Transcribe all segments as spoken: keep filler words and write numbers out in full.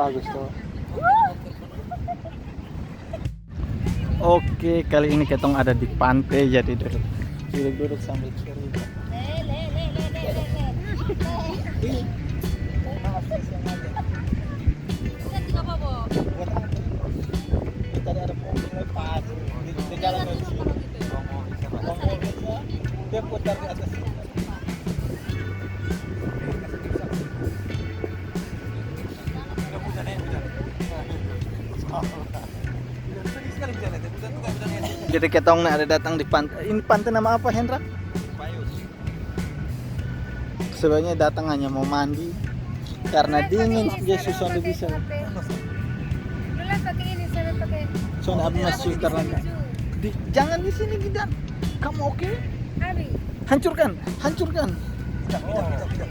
Bagus tuh. Oke, kali ini ketong ada di pantai, jadi duduk, duduk-duduk sambil cerita. Tadi ada mobil lewat, di, di jalan lagi. Dia putar di atas. Jadi ketong na ada datang di pantai. Ini pantai nama apa, Hendra? Sebenarnya datang hanya mau mandi karena dingin, dia susah bisa. Dulu pakai ini, saya pakai. So, nggak masuk karena di, jangan di sini, Gidan. Kamu oke? Abi. Hancurkan, hancurkan.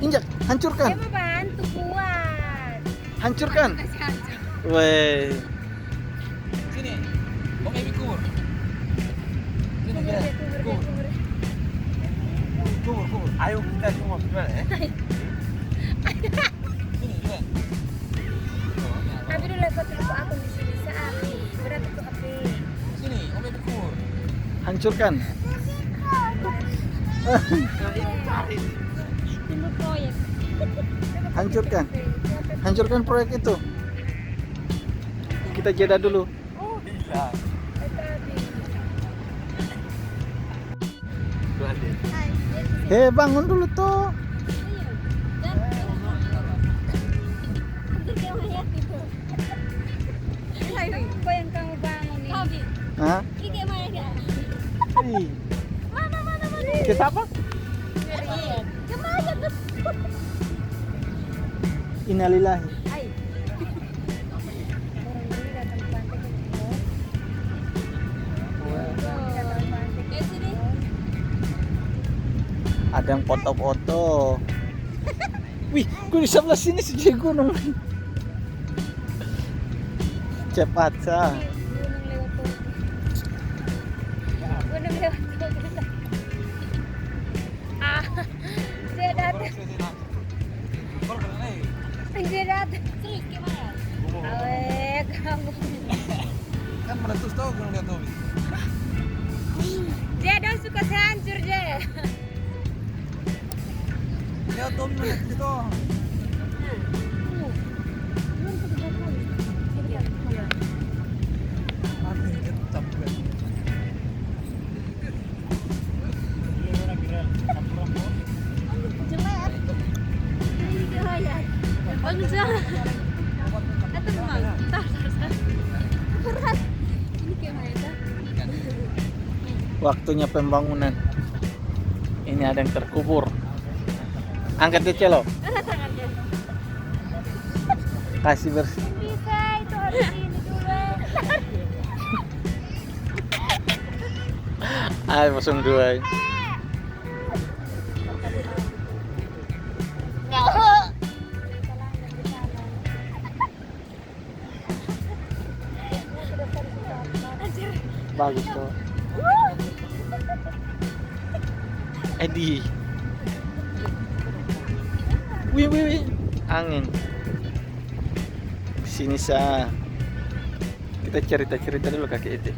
Injak, hancurkan. Dia mau bantu kuat. Hancurkan. Kasih hancur. Weh. Sini. Om Ebi kubur. Sini, kubur, ya. Kubur, kubur, kubur. Kubur, kubur. Ayo kita semua gimana, ya? Sini, ya. Tapi dulu aku tuh aku di sini saat berat itu H P. Sini, Om Ebi kubur. Hancurkan. Timbul proyek. Hancurkan. Hancurkan proyek itu. Kita jeda dulu. Oh, iya. Hei, bangun dulu toh. Iya. Hancur kayak mayat itu. Hai, apa yang kamu bangun ini? Hah? Ini kayak mayat ya? Ih. Mana, mana, mana? Ke siapa? Ke mayat tuh. Innalillahi. Hai. Orang ini datang ke pantai ke Bogor. Orang ini datang ke pantai ke Bogor. Ada yang foto-foto. Wih, kok di sebelah sini si gunung. Cepat sa. Gunung lewat tuh. Gunung lewat tuh. Ah, dia datang. Dia datang. Serius, gimana? Awe, kamu. Kan meletus tau gunung dia tuh. Dia dong suka sehancur dia. Leo Tommy mana tu? Jelek. Bang, jelek. Kata Bang, tar, tar, tar. Berat. Ini kayak mana? Waktunya pembangunan. Ini ada yang terkubur. Angkat deh, Celo. Angkat tangannya. Kasih bersih. Bisa, itu harus ini dulu. Ay, pasang dua. Anjir. Bagus tuh. Edi. Wih, wih, wih. Angin. Sini sa. Kita cerita-cerita dulu kaki Edi.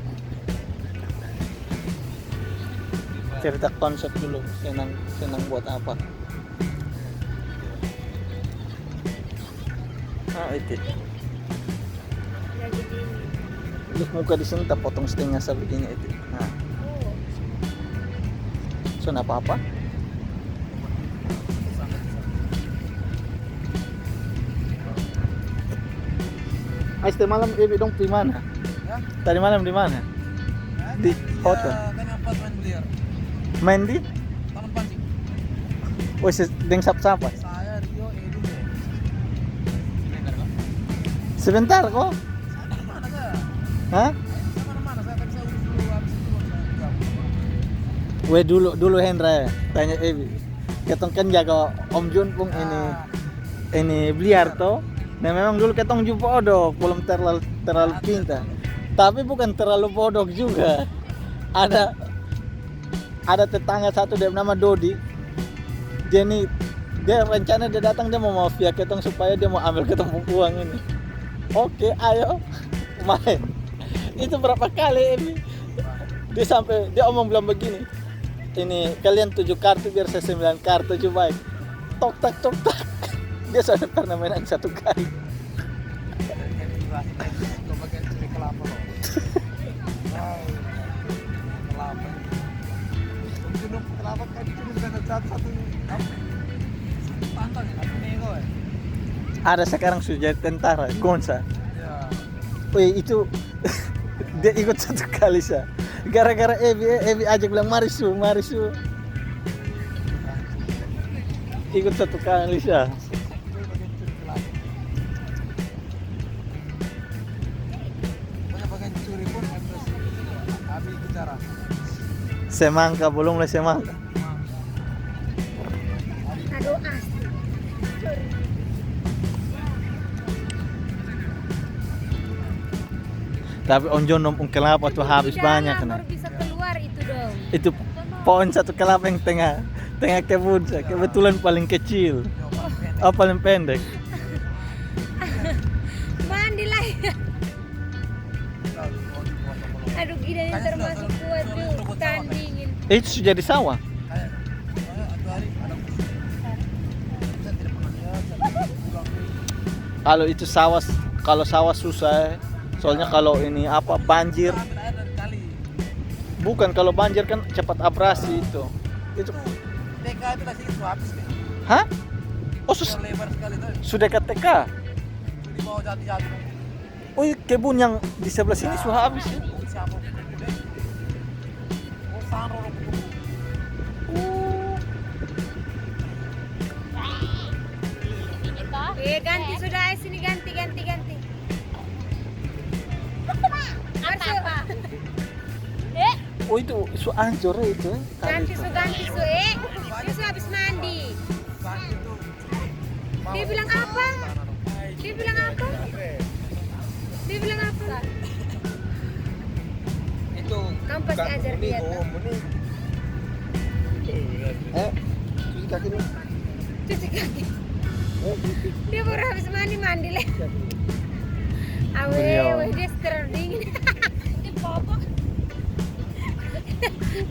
Cerita konsep dulu. Senang, senang buat apa? Ah, itu. Ini muka di sini tak potong setengah sa begini itu. Nah. So, nggak apa-apa. Ais, tadi malam Ebi dong di mana? Hah? Tadi malam di mana? Hah? Di hotel. Kan apartemen beliau. Main di? Taman Pansik. Oh, si, deng sapa-sapa? Saya, Rio, Edu, ya. Sebentar ko. Saya kemana, saya? Hah? Saya kemana-mana, saya tadi saya urus dulu, habis itu baru saya jalan. Weh, dulu, dulu Hendra ya, tanya Ebi. Ketong kan jaga Om Jun pung ini, ini biliar to. Nah, memang dulu ketong ju bodok, belum terlalu, terlalu pintar. Tapi bukan terlalu bodok juga. Ada, ada tetangga satu, dia nama Dodi. Dia ni, dia rencana dia datang, dia mau mafia ketong supaya dia mau ambil ketong pung uang ini. Oke, ayo main. Itu berapa kali ini? Dia sampai, dia omong bilang begini, "Ini kalian tujuh kartu, biar saya sembilan kartu juga baik." Tok tak, tok tak. Dia sudah pernah main satu kali. Ada sekarang sudah jadi tentara, Gonsa. Wih, itu dia ikut satu kali sa. Gara-gara Ebi, Ebi ajak bilang, "Mari su, mari su." Ikut satu kali sa. Semangka, belum lah semangka. Tapi onjon dong pung kelapa tu habis banyak na. Baru bisa keluar itu dong. Itu pohon satu kelapa yang tengah, tengah kebun sa. Kebetulan paling kecil. Oh, paling pendek. Mandi lah. Aduh, gila, ini termasuk kuat tuh, tahan dingin. Eh, itu sudah di sawah. Kalau itu sawah, kalau sawah susah, eh. Soalnya kalau ini apa, banjir. Bukan, kalau banjir kan cepat abrasi itu. Itu T K itu nasi itu habis nih. Hah? Oh, sus- Lebar sekali tuh. Sudah ke T K. Di bawah jati-jati. Oh, iya, kebun yang di sebelah sini sudah habis ya? Oh. Eh, ganti sudah, eh, sini ganti, ganti, ganti. Apa, apa? Eh? Oh, itu su ancur ya itu, eh. Ganti su, ganti su, eh. Dia su habis mandi. Dia bilang apa? Dia bilang apa? Dia bilang apa? Itu kampus ajar dia tuh. Eh, cuci kaki dulu. Cuci kaki. Eh, cuci. Dia baru habis mandi, mandi leh. Awe, iya. Weh, dia sekarang dingin. Dia bobok.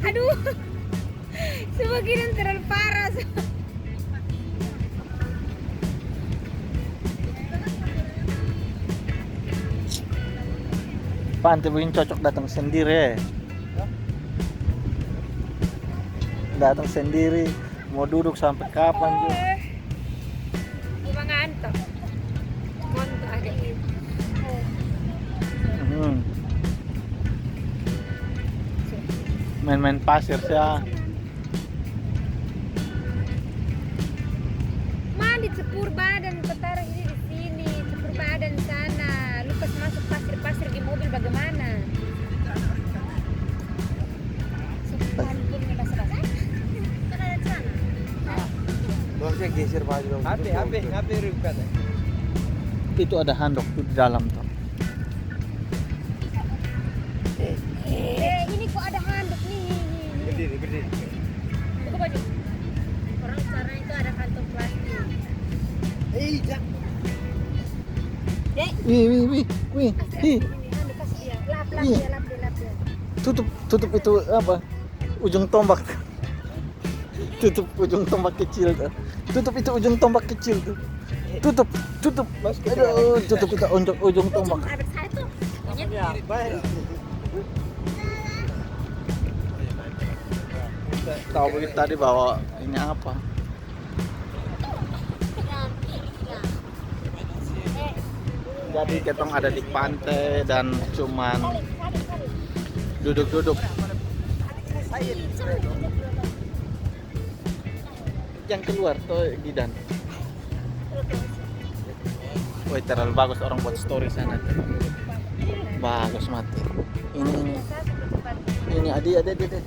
Aduh. Semua kirim terlalu parah. Pantai begini cocok datang sendiri. Datang sendiri, mau duduk sampai kapan juga. Gua ngantuk. Konto ada. Hmm. Main-main pasir sih ya. Mandi, cepur badan, kau taruh ini di sini, cepur badan sana. Lukas masuk pasir-pasir di mobil bagaimana? Harusnya geser baju dong. Apa, apa, apa, Rifka? Itu ada handuk tuh di dalam tuh. Eh, ini kok ada handuk nih, nih, nih, nih. Berdiri, berdiri. Buka baju. Orang sekarang itu ada kantong plastik. Eh, jak. Dek. Wih, wih, wih, wih. Kasih, kasih ini, handuk, kasih dia. Lap, lap dia, lap dia, lap dia. Tutup, tutup itu apa? Ujung tombak. Tutup ujung tombak kecil tuh. Tutup itu ujung tombak kecil tuh. Tutup, tutup. Aduh, tutup itu ujung, ujung tombak. Tahu begitu tadi bawa ini apa? Jadi ketong ada di pantai dan cuman duduk-duduk. Jangan keluar tuh, Gidan. Woi, terlalu bagus orang buat story sana. Bagus mati. Ini, ini. Ini, adi, adi, adi, adi.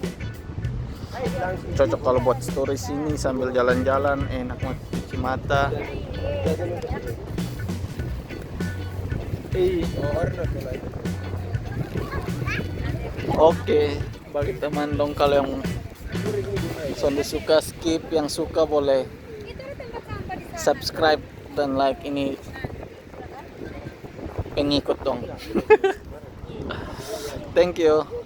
Cocok kalau buat story sini sambil jalan-jalan, enak banget, cuci mata. Ih. Oke, bagi teman dong, kalau yang sonde suka skip, yang suka boleh subscribe dan like ini. Pengikut dong. Thank you.